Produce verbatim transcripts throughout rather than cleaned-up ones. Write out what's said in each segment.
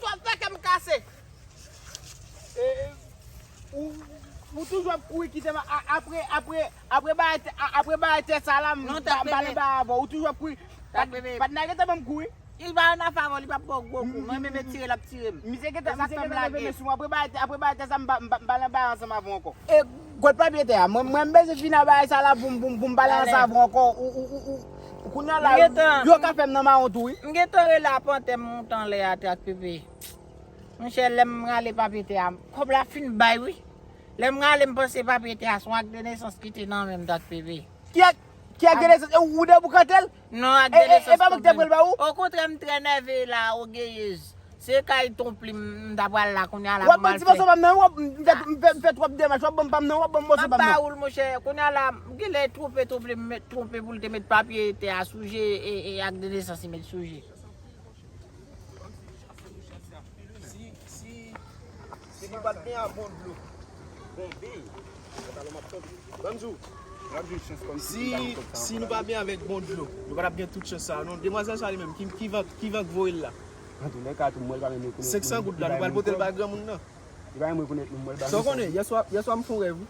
Ap fè kè m kase. E, e, ou, ou toujou ap kouri kite m a- apre, apre, apre bagay tè- a- apre bagay tè sa la, m Non, pa- m pa t nan bagay avè w. Ou toujou ap kouri. Pa t- pa t nan gentan ban m kouri. Li pa nan afè avè w, li p ap ba w gwo kou. Mwen menm e tire l ap tire m. Misye gentan, misye gentan leve men sou mwen. Apre bagay tè- apre bagay tè sa, m pa- m pa- m pa nan bagay ansanm avè w ankò. E, kot papye tè a? Mwen, mwen m bezwen fini ak bagay sa la pou m- pou m- pou m pale ansanm avè w ankò. Ou- ou- ou- ou- Kounye a la, yo ka fè m nan mawon tou, wi. M gentan rele apantè m monte anlè a, Trak Pepe. Monchè, lè m rale papye tè a, kòb la fin bay, wi. Lè m rale, m panse papye tè a se yon ak de nesans ki te nan men m, Trak Pepe. Ki ak, ki ak de nesans? E, ou deboukante l? Non, ak de nesans. E, e, e pa mwen ki te pran l ba ou? Okontrè, m trè nève la, ogeyez. Se kay Tonplim m ta pral la kounye a la pou m al fè. W ap ban ti moso pa m nan, w ap, m fè, m fè, m fè twòp demach, w ap ban m pa m nan, w ap ban m moso pa m nan. M ap ba ou l, monchè. Kounye a la, m genlè twonpe Tonplim, m met twonpe pou l te met papye tè a sou je, e, e ak de nesans li met sou je. Si, si, si nou pa t gen a bon dlo, bon, bon, ban m di w, si, si nou pa byen avèk bon dlo, nou pa t ap gen tout chans sa a, non. Demwazèl sa li menm, ki, ki van, ki van k voye l la? Antoulèka, tou m wè l pa menm rekonèt nou. Senk san goud la, nou pral pote l bay granmoun nan. Li pa menm rekonèt nou, m wè l ba nou. Sa w konnen, yèswa, yèswa m fè yon rèv, wi.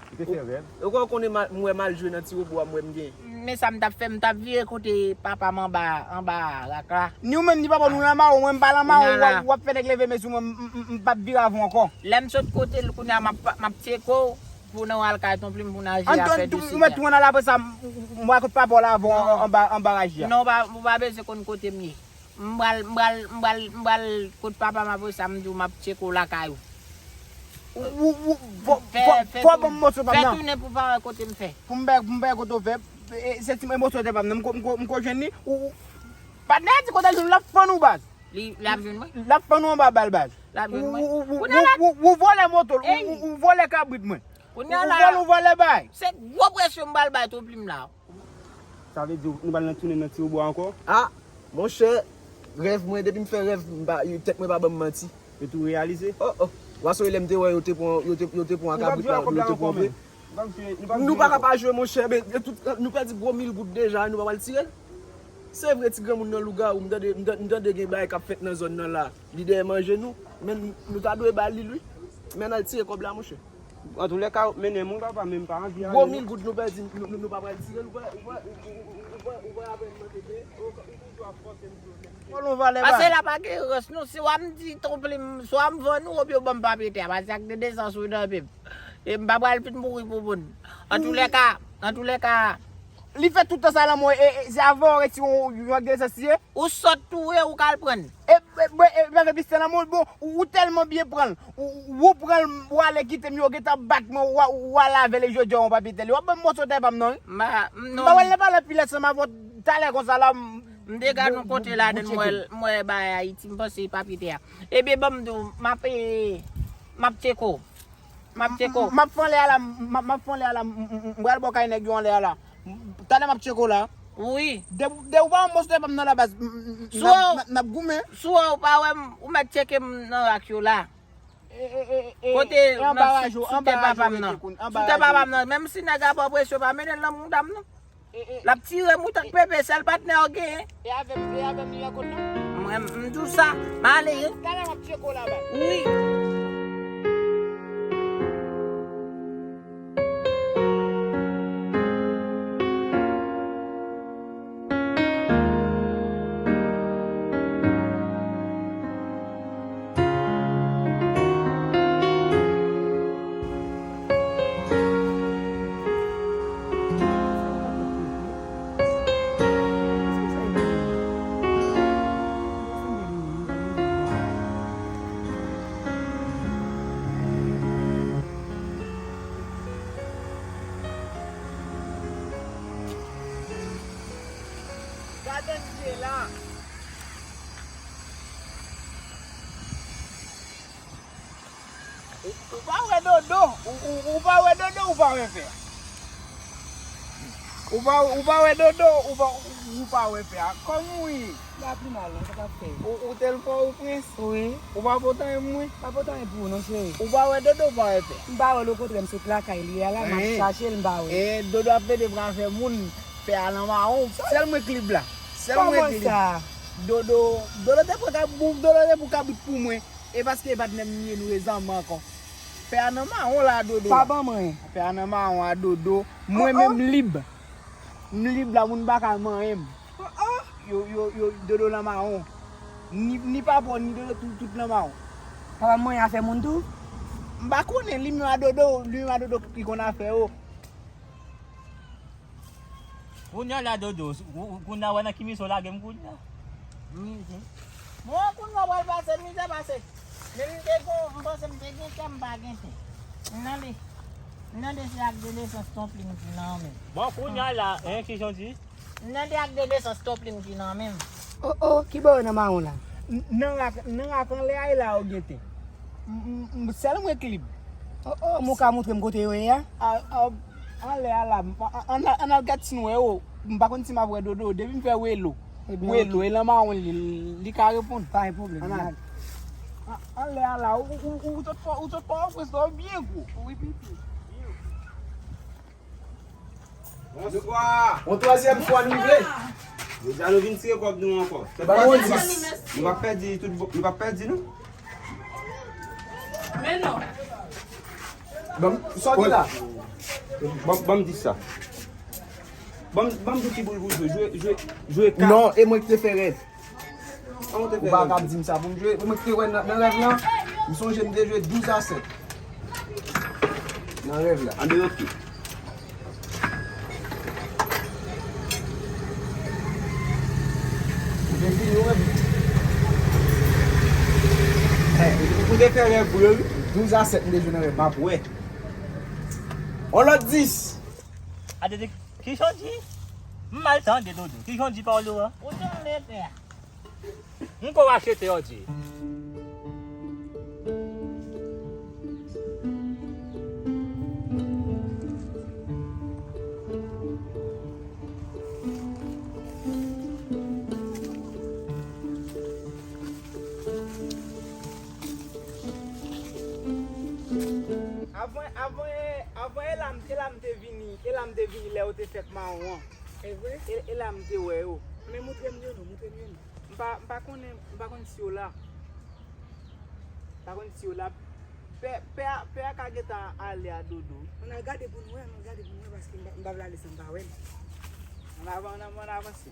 Ou te fè rèv? Ou kwè w konnen m wè m al jwe nan ti wobo a m wè m gen. Men sa m t ap fè, m t ap vire kote papa m anba, anba rak la. Ni ou menm, ni papa w, nou nan mawon, mwen m pa nan mawon, w ap, w ap fè nèg leve men sou mwen, m, m, m, m p ap vire avè w ankò. Lè m sot kote l, kounye a m ap, m ap tcheke w, pou nou al kay Tonplim, pou n al jere afè de sida. Ou mèt tou ann al apre sa, m, m, m wè kot papa w la avè w anba, anba raje a. Non, ou pa, ou pa bezwen konn kote m ye. M pral, m pral, m pral, m pral kot papa m apre sa, m di w m ap tcheke w lakay ou. Ou, ou, ou, fò, fò, fò ban m moso pa m nan. Fè tounen pou pa wè kote m fè. Pou m bay, pou m bay kote w fè. E, se ti moso tè pa m nan, m ko, m ko, m ko jwenn li. Ou, ou, patnè a di kote l jwenn ou, l ap fann ou baz. Li, l ap jwenn mwen? L ap fann ou anba bal baz. L ap jwenn mwen. Ou, ou, ou, ou, ou, ou vòlè moto l, ou, ou, ou vòlè kabrit mwen. Kounye a la, ou vòlè, ou vòlè bay. Se gwo presyon m pral bay Tonplim la. Sa vle di nou pral nan tounen nan ti wobo a ankò? A, monchè, rèv mwen, depi m fè rèv, m pa, tèt mwen pa ban m manti. Yo tou reyalize? O, o. W a sonje lè m te wè yo te pran, yo te, yo te pran kabrit la, yo te pran vre. Nou pa ka pa jwe, monchè, men, e tout, nou pèdi gwo mil goud deja, nou pa pral tire l? Se vre, ti granmoun nan lougawou, m tande, m tande, m tande gen bagay k ap fèt nan zòn nan la. Li dèyè manje nou, men nou ta dwe ba li l, wi. Men n al tire kòb la, monchè. Antoulèka, mennen m wi papa, men m pa anvi ale non. Gwo mil goud nou pèdi, nou, nou, nou pa pral tire l, ou pa, ou pa, ou pa, ou pa avè m nan tete, ou, ou toujou ap fòse m di w. Pase la pa gen rans non, swa m di Tonplim, swa m vann ou, oubyen w ban m papye tè a, pase ak de nesans ou nan men m. E m pa pral vin mouri pou moun. Antoulèka, antoulèka. Li fè tout tan sa nan mwen, e, e, se avè w resi yon, yon ak de nesans li ye? Ou sòt tou vre, ou ka al pran l. E, e, e, e, m avè pistèl nan men w, bon, ou, ou tèlman byen pran l. Ou, ou, ou pran l, ou ale kite m, yo gentan bat mwen, ou, ou ale avè l, e jodi a, yon papye tè li. W ap ban m moso tè pa m nan, wi. M pa, m, non. M pa wè l nan pale anpil ansanm avè w, talè konsa la, m, m te gade yon kote ladan, m wè, m wè bagay Ayiti, m panse papye tè a. Ebyen, ban m di w, m ap, e, m ap tcheke w. M ap tcheke w. M ap fè anlè a la, m, m ap fè anlè a la, m, m, m, m pral bò kay nèg yo anlè a la. Talè m ap tcheke w la. Wi. De, de ou pa yon monstè pa m nan la baz. M, m, m, n ap, n ap goumen. Si w pa wè m, ou mèt tcheke m nan rak yo la. E, e, e, e, kote, e anba raje w, sou tè papa m nan. Sou tè papa m nan. Menm si nèg ap oprese w, pa mennen l nan mouda m non. E, e, l ap tire m wi, tank pepe, sèl patnè w genyen. E avè m, e avè m li nan kot la? Mwen, m di w sa, m ale. Talè m ap tcheke w laba. Wi. Gade m ye la. Ou, ou pa wè dodo, ou, ou, ou pa wè dodo, ou pa wè fè. Ou pa, ou pa wè dodo, ou pa, ou pa wè fè. Kòm ou ye? Ba pi mal, non, sa pa fè. Ou, ou tèl fò, ou prens? Wi. Ou pa pote anyen pou mwen? Pa pote anyen pou ou, non, cheri. Ou pa wè dodo, ou pa wè fè? M pa wè l, okontrè, m sot lakay li a la, m ap chache l, m pa wè. E, dodo ap plede pran afè moun, fè a nan mawon. Sèl mwen k lib la. Sèl mwen k lib. Kòman sa? Dodo, Dodo te pran kab-, Dodo te pran kabrit pou mwen. E paske e patnè m li ye, nou rezanmi ankò. Fè a nan mawon la, Dodo. Pa ban mwen. Fè a nan mawon a, Dodo. Mwen menm m lib. M lib la, moun pa ka manyen m. Yo, yo, yo, Dodo nan mawon. Ni, ni papa w, ni Dodo, tout, tout nan mawon. Papa m manyen afè moun tou? M pa konnen, li menm a Dodo, li menm a Dodo ki konn afè yo. Kounye a la, Dodo, ou, ou, kounye a, wè nan ki mizè w lage m kounye a. Mizè. Bon, kounye a w pral pase, mizè pase. Men m te gon, m panse m te gen kè, m pa gen kè. M nan de, m nan de se ak de lesans tonplim ki nan men m. Bon, kounye a la, en, kijan w di? M nan de ak de lesans tonplim ki nan men m. O, o, ki bò yo nan mawon la? N-, nan rak, nan rak anlè a, e la yo gentan. M, m, m, sèl mwen k lib. O, o, men w ka montre m kote yo ye a? A, a, anlè a la, m, a, a, ann al, ann al gad si n wè yo. M pa konn si m ap wè Dodo. Depi m fè welo. Ebyen, welo, oke. E nan mawon li, li ka reponn. Pa gen pwoblèm, ann al. A, anlè a la, ou, ou, ou, ou sot Pò-, ou sot Pòtoprens la, ou byen gwo. Wi, pipi. Bonswa. Yon twazyèm fwa n rive. Deja nou vin tire kòb nou ankò. Ba nou yon dis. Nou p ap pèdi tout bon, nou p ap pèdi non. Men non. Ban m, sòti la. Ban, ban m di sa. Ban m, ban m di ki boul pou jwe. Jwe, jwe, jwe kat. Non, e mwen ki te fè rèv. Ou pa kab di m sa pou m jwe. Mwen te wè nan, nan rèv lan, m sonje m te jwe douz a sèt. Nan rèv la. An de lòt tou. Ou te fini, ou menm? Ou te fè rèv vre, wi. Douz a sèt m te jwe nan rèv, m ap wè. On lòt dis. Kijan w di? M mal tande, Dodo. Kijan w di pawòl yo a? Ou tande, pè? M ko achte te òdi. Avan, avan, avan, e la m, e la m te vini, e la m te vini lè yo te fèk mawon an. E vre? E, e la m te wè yo. Men moutre m yo non, moutre m yo non. M pa, m pa konnen, m pa konn si yo la. M pa konn si yo la. Pè, pè a, pè a ka gentan ale a Dodo. Ann al gade pou nou wè, ann al gade pou nou wè, paske m pa, m pa vle ale san m pa wè l. Ann avan, ann avan, ann avanse.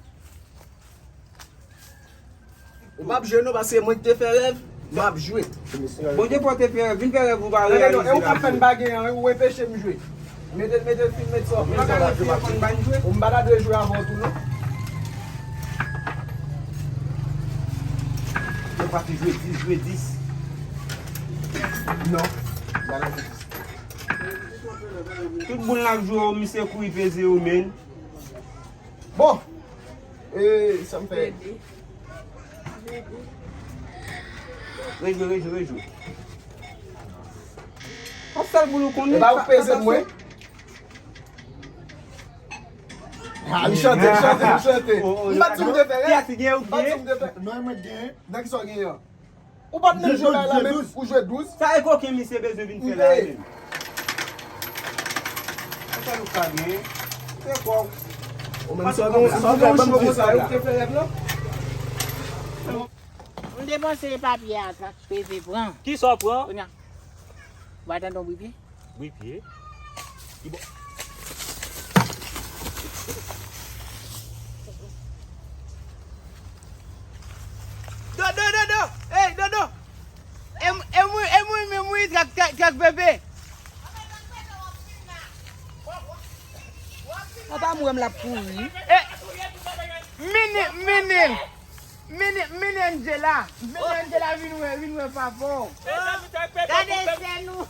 Ou p ap jwe non, paske mwen ki te fè rèv, m ap jwe. Bondye pou te fè rèv, vin fè rèv ou pa reyalize. Non, non, e ou k ap fè m pa gen an, ou enpeche m jwe. Mete, mete fim, mete sa. Ou pa ka nan fim, ou pa dwe jwe avè w tou non. Yo pati jwe dis, jwe dis. Non. Ba la jwe dis. Tout boul n ap jwe, misye kouri peze yo, men. Bon. E, sa m fè? Rejwe, rejwe, rejwe. Yon sèl boul ou konnen. E pa ou peze mwen. Ah, li chante, li chante, li chante. M pa t di m te fè rèv. M pa t di m te fè. Non, mwen t genyen. Nan ki sa w genyen an? Ou pa t menm jwe la menm, ou jwe douz. Sa e koken misye bezwen vin fè la menm. Sa nou ka genyen? Se kwa? Ou menm sa nou, sa nou fè, ban m ti sa yo. Ou te fè rèv la? M te panse e papye a k ap peze pran. Kisa w pran? Kounye a. Ou pa tande yon bri pye? Bri pye? Ki bò? Dodo, Dodo! Ey, Dodo! E m, e m, e m, e m, e m, trak, trak, trak pepe! Papa m wè m l ap kouri. E, mini, mini! Mini, mini Angela. Mini Angela vin wè, vin wè papa w. Gade sè nou.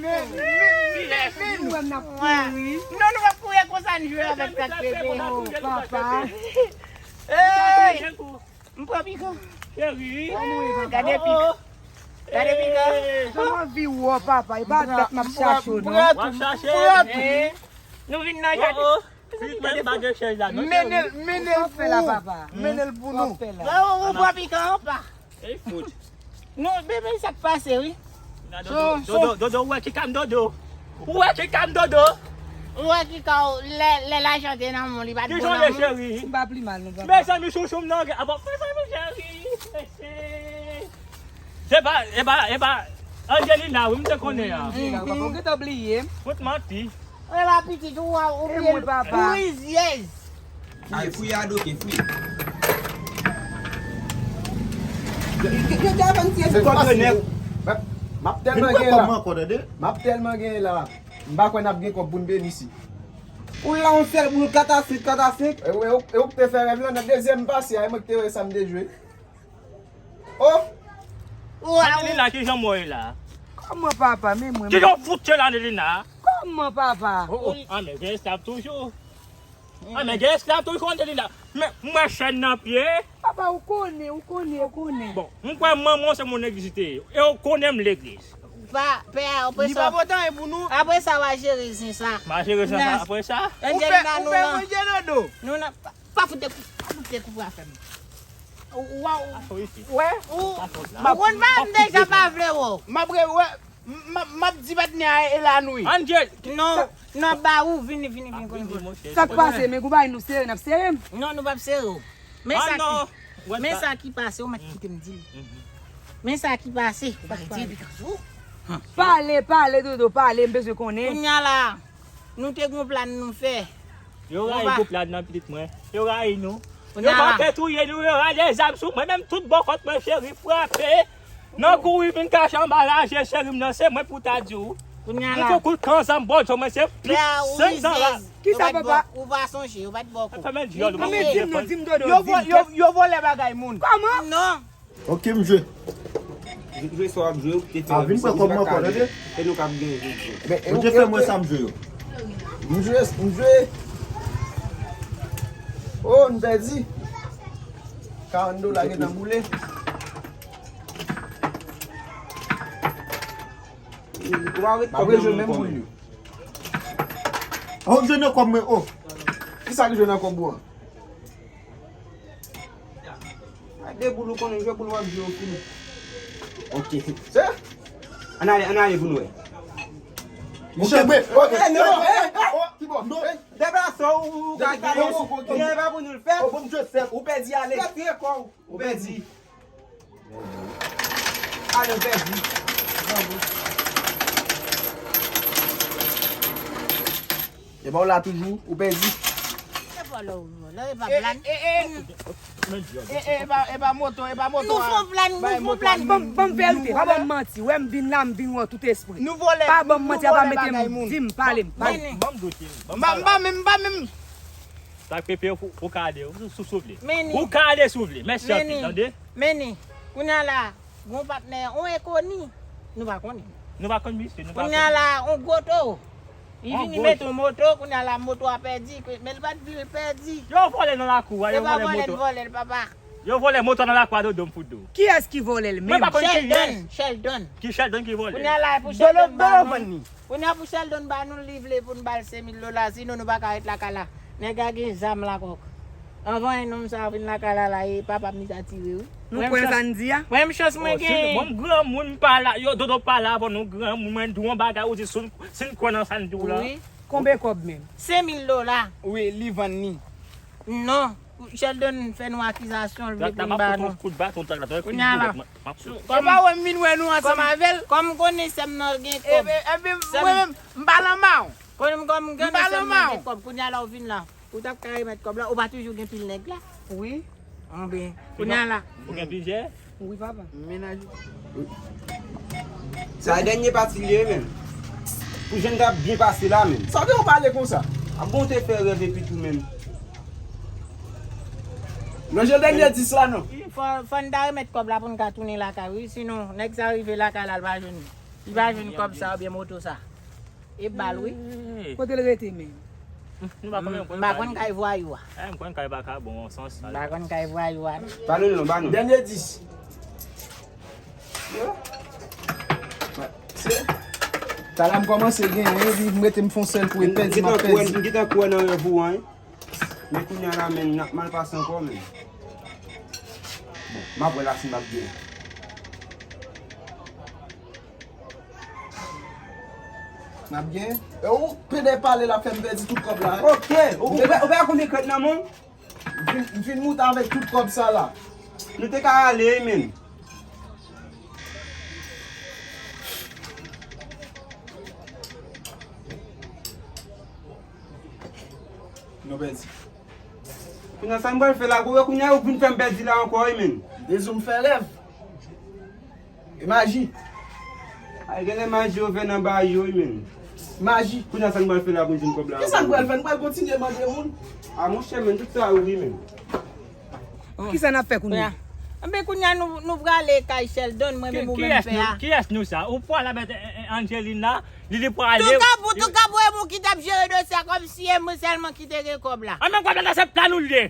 Men, men, men, men. Nou wè m n ap kouri. Non, nou p ap kouri konsa, n jwe avèk trak pepe. Oh, papa. Ey! M pran pikan. Cheri. Gade pikan. Gade pikan. Sa m anvi wè w, papa. E pa dòt m ap chache w, non. W ap chache. Nou vin nan jaden. Mennen l, mennen l pou nou. Mennen l pou nou. Ou pran pikan an pa. Ey, fout. Non, bebe, sa k pase, wi. Dodo, Dodo, Dodo, ou wè ki ka m Dodo. Ou wè ki ka m Dodo. Ou wè ki ka w, lè, lè lajan te nan men w, li pa t bon nan men w. Ki jan w ye, cheri? M pa pi mal, non, papa. Mezanmi, chouchou m nan, apa, mezanmi, cheri, mesye. Se pa, e pa, e pa Angelina, wi, m te konnen an. Angelina, papa, ou gentan bliye m. Fout manti. E pa pitit ou, ou bliye l. E mwen, papa. Ou rizyèz. Ay, fwi a doke, fwi. Yo, yo, yo te avanse. Se kòb yo nèt. M ap tèlman gen la. M ap tèlman gen la. M pa kwè n ap gen kòb pou n beni isi. Ou la yon sèl boul kat a senk, kat a senk. E ou, e ou, e ou ki te fè rèv la nan dezyèm pase a, e mwen ki te wè sa m te jwe. Oh! Angelina, ki jan mwen ye la? Kòman papa, men mwen. Ki jan w fout ye la, Angelina? Kòman papa? Oh, oh, ah, men gen esklav toujou. Ah, men gen esklav toujou, Angelina. Men, mwen chèn nan pye. Papa, ou konnen, ou konnen, ou konnen. Bon, m kwè manman w se moun legliz li te ye. E ou konnen m legliz. Pa, pè a, apre sa. Li pa pote anyen pou nou. Apre sa, w a jere zen sa. M a jere zen sa apre sa. Ou fè, ou fè manje nan do. Nou nan, pa, pa fout de kou, pa fout de kou pou afè m. Ou, ou, ou, wè, ou, ou konn pa m deja pa vle wè w. M ap re-, wè, m, m, m ap di patnè a e la nou ye. Angel. Non, non, ba ou, vini, vini, vini, vini, vini. Sa k pase, men kou bay nou sere, n ap sere m. Non, nou p ap sere w. Men sa ki, men sa ki pase, ou mèt kite m di l. Men sa ki pase, ou mèt di l. Pale, pale, Dodo, pale, m bezwen konnen. Kounye a la, nou te gon plan nou fè. Yo rayi gwo plan nan pitit mwen. Yo rayi nou. Yo pa pè touye nou, yo rale zam sou mwen, menm tout bò kont mwen, cheri, frape. Nan kouri vin kache anba raje, cheri m nan, se mwen pou ta di w. Kounye a la. M fè kout kan zam bò, mwen se plis senk zan la. Kisa, papa? Ou pa sonje, yo pa t ba w kou. Fèmen dyòl ou. Di m non, di m Dodo, yo vo-, yo, yo vòlè bagay moun. Kòman? Non. Ok, m jwe. Jwe sa w ap jwe, ou te fè. A, vin pran kòb mwen ankò, tande? Se nou k ap genyen jodi a. Ou te fè mwen sa m jwe yo. M jwe, m jwe. Oh, m pèdi. Karant dola gentan boule. Ou pa ret kòb nan men kòb mwen. An jwe nan kòb mwen, oh. Kisa ki jwe nan kòb ou an? Ay, de boul ou konnen, jwe boul w ap jwe, ou fini. Ok. Se? Ann ale, ann ale pou nou wè. Ok, men, ok. Eh, non, eh, oh, ki bò? Non. Deplase w, ou ka kale. Non, non, non, non. Gen pa pou nou l fèt. Oh, bon, jwe fèt. Ou pèdi, ale. Retire kò w. Ou pèdi. Ale, ou pèdi. Epa w la toujou, ou pèdi. Se vòlè ou vòlè, e pa plan. E, e, e pa, e pa moto, e pa moto a. Nou fon plan, nou fon plan. Ban m, ban m verite, pa ban m manti. Wè m vin la, m vin wè w tout espre. Nou vòlè, nou vòlè bagay moun. Pa ban m manti, a pa mete m, di m, pale m, pale m. Ban m dote, ban m pale. M pa menm, m pa menm. Sa k pepe pou, pou kale, ou sou, sou vle. Ou kale sou vle, mèsi anpil, tande? Meni, kounye a la, gon patnè, on enkoni, nou pa konnen. Nou pa konn misye, nou pa konnen. Kounye a la, on gwoto, li vini mete on moto, kounye a la, moto a pèdi, men li pa t vle pèdi. Yo vòlè nan lakou a, yo vòlè moto. Se pa vòlè n vòlè l, papa. Yo vòlè moto nan lakou a, Dodo, m fout di w. Kiyès ki vòlè l menm? Mwen pa konn kiyès. Sheldon, Sheldon. Ki Sheldon ki vòlè? Kounye a la, e pou Sheldon ba nou. Kounye a pou Sheldon ba nou, li vle pou n ba l senk mil dola, sinon nou pa ka ret lakay la. Nèg la gen zam la kòk. Anvan e nonm sa a vin lakay la la, e papa m li ta tire wi. Nou kwè sa n di a? Mwen menm chans mwen genyen. Bon, m granmoun, m pa la, yo, Dodo pa la avan nou, granmoun, mwen di w yon bagay, ou di si n, si n kwè nan sa n di w la. Wi. Konbyen kòb menm? Senk mil dola. Wi, li vann li. Non. Sheldon fè nou akizasyon, l vle pou n ba nou. Kounye a la. E pa wè m vin wè nou ansanm avè l. Kòm m konnen sè m nan gen kòb. Epi, epi, mwen menm, m pa lanmè w. Kòm, kòm m konnen sè m nan gen kòb, kounye a la ou vin la. Ou t ap ka remèt kòb la, ou pa toujou gen pil nèg la? Wi. Anben, kounye a la. Ou gen plizyè? Wi, papa. Mennaj ou. Sa e dènye pati li ye, menm. Pou jan n t ap byen pase la, menm. Sa w te yon pale konsa? A bon, te fè rèv epi tou, menm. Manje dènye dis la, non. Fò, fò n ta remèt kòb la pou n ka tounen lakay, wi. Sinon, nèg sa rive lakay la, l pa jwenn, li pa jwenn kòb sa oubyen moto sa. E bal, wi. Kote l rete menm? M pa konn kay vwayou a. M konn kay vakabon an sans sa. M pa konn kay vwayou a. Ba nou non, ba nou. Dènye dis. Se, talè m kòmanse genyen, epi m rete m fon sèl kou, e pèdi m ap pèdi. M gentan kwè nan rèv ou an, wi. Men kounye a la, men, n ap mal pase ankò, men. Bon, m ap wè la si m ap genyen. M ap gen. E ou pede pale la fè m pèdi tout kòb la, hein? Ok, ou, ou, ou pa konbyen krèt nan men w? M fin, m fin moute avèk tout kòb sa la. Nou te ka ale, wi, menn. Nou pèdi. Kounye a sa m pral fè la, gwo, kounye a ou vin fè m pèdi la ankò, wi, menn. Dezou m fè rèv. E maji. Ay, genlè maji yo fè nan bagay yo, wi, menn. Maji. Kounye a sa n pral fè la pou n jwenn kòb la? Kisa n pral fè? N pral kontinye mande moun? A, monchè, menn, tout sa ou ri, menn. Kisa n ap fè kounye a? Anben, kounye a nou, nou prale kay Sheldon, mwen menm ou menm pè a. Kiyès nou sa? Ou pral avèk, eh, eh, Angelina, li, li prale. Tou kab ou, tou kab ou e moun ki t ap jere dosye a kòmsi e mwen sèlman ki te gen kòb la. Anben, kòb la se plan ou l ye.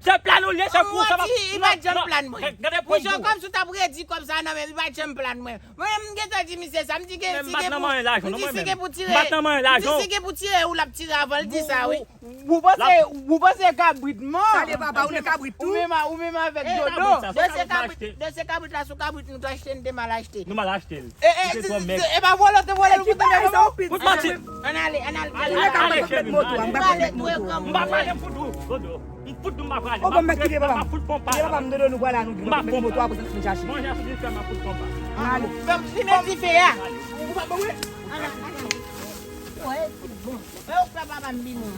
Se plan ou l ye, se pou sa. Manti, li pa t janm plan mwen. Gade pou. Monchè, kòmsi w t ap redi kòb sa nan men m, li pa t janm plan mwen. Mwen menm, m gentan di misye sa, m di gen, m di gen pou, m di si gen pou tire, m di si gen pou tire ou l ap tire avan l di sa, wi. Ou panse, ou panse kabrit mò? Salye papa, ou nan kabrit tou? Ou menm, ou menm avèk dodo. Dosye kabrit, dosye kabrit la, sou kabrit nou t achte, n te mal achte. Nou mal achte l. E, e, e pa vòlè te vòlè nou pou tande sa? Fout manti. Ann ale, ann ale. Ale, ale, cheri. M pa pale, m fout ou. Dodo. M fout ou, m pa pale. O bon, mèt kite papa. M fout pon pa. Kite papa, m dodo nou pral la, nou met moto a pou sa fin chache. Manje a sou dife, m ap fout pon pa. Ann ale. Fè m fimen dife a. Ou pa bon, wi. Ann ale, ann ale. Wè, bon. Wè, ou fè papa m bini.